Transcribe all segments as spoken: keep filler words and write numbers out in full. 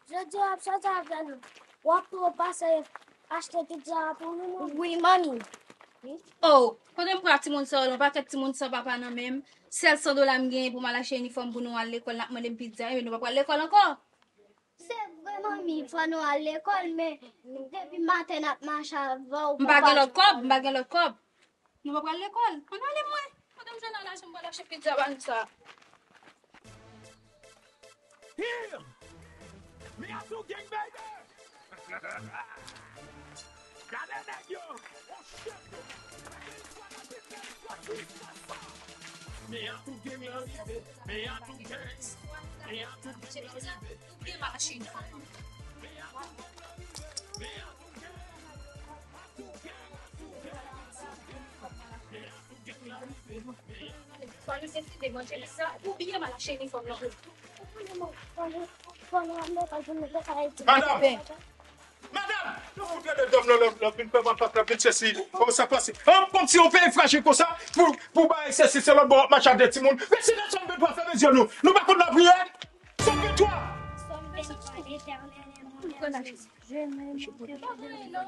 Jodi a w ap sòti avè nou. W ap tou pase achte pizza a pou nou, manmi? Wi, manmi. Oh, kote m pran timoun sa yo la? Yon pakèt timoun san papa nan men m. Sèl san dola m genyen pou m al achte inifòm pou nou al lekòl, n ap mande m pizza. Ebyen, nou pa pral lekòl ankò? Se vre, manmi, fò nou al lekòl, men depi maten n ap mache avè w. M pa gen lòt kòb, m pa gen lòt kòb. Nou pa pral lekòl. Ann ale mwen. Kote m jwenn lajan m pral achte pizza ba nou sa? Here! Me a two gang, baby! Gade nèg yo! Oh shit! Me a two gang la rive! Me a two gang! Me a two gang la rive! Madam! Madam! Nou fout rele dòm nan lòv, lòv vin fè mwen pap la, vin sesi. Oh, sa pase. Oh, kòmsi yon peyi frajil konsa, pou, pou bay sesi, se lòt bò, w ap mache avè timoun. Men si nan Sòm venntwa, fèmen zye nou. Nou pa konn lapriyè? Sòm venntwa. Sòm venntwa, Letènèl, mon refuge, je me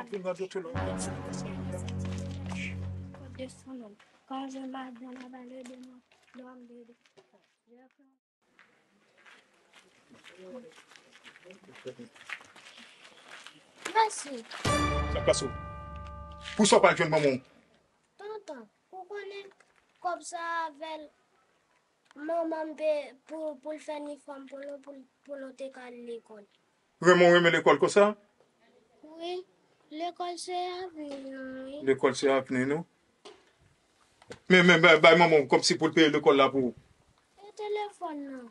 montre devant toi. Quand je marche dans la vallée de mort, l'ombre de Mèsi. Sa k pase w? Pou sa w pa jwenn manman w? Tonton, ou konnen kòb sa avè l manman m pe pou, pou l fè inifòm pou nou, pou, pou nou te ka al lekòl. Raymond renmen lekòl konsa? Wi, lekòl se avni nou, wi. Lekòl se avni nou? Men, men, bay, bay manman w kòb si pou l peye lekòl la pou ou. E telefòn nan,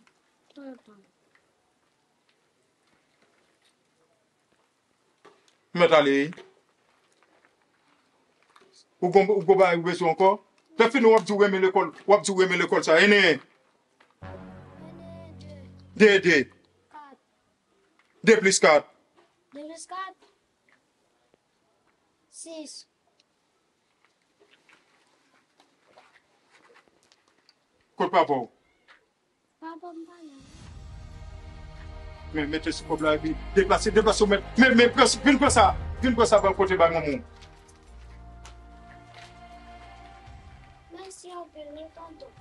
tonton. Mèt ale. Ou gon, ou gon bagay ou bezwen ankò? Lè fini w ap di w renmen lekòl, w ap di w renmen lekòl sa. Enen. De, de. De plis kat. De plis kat. Sis. Kot papa w? Papa m pa la. Men, mete sou kòb la epi deplase, deplase w mèt. Men, men, pran, vin pran sa. Vin pran sa, ba kote bay manman w. Mèsi anpil, wi, tonton.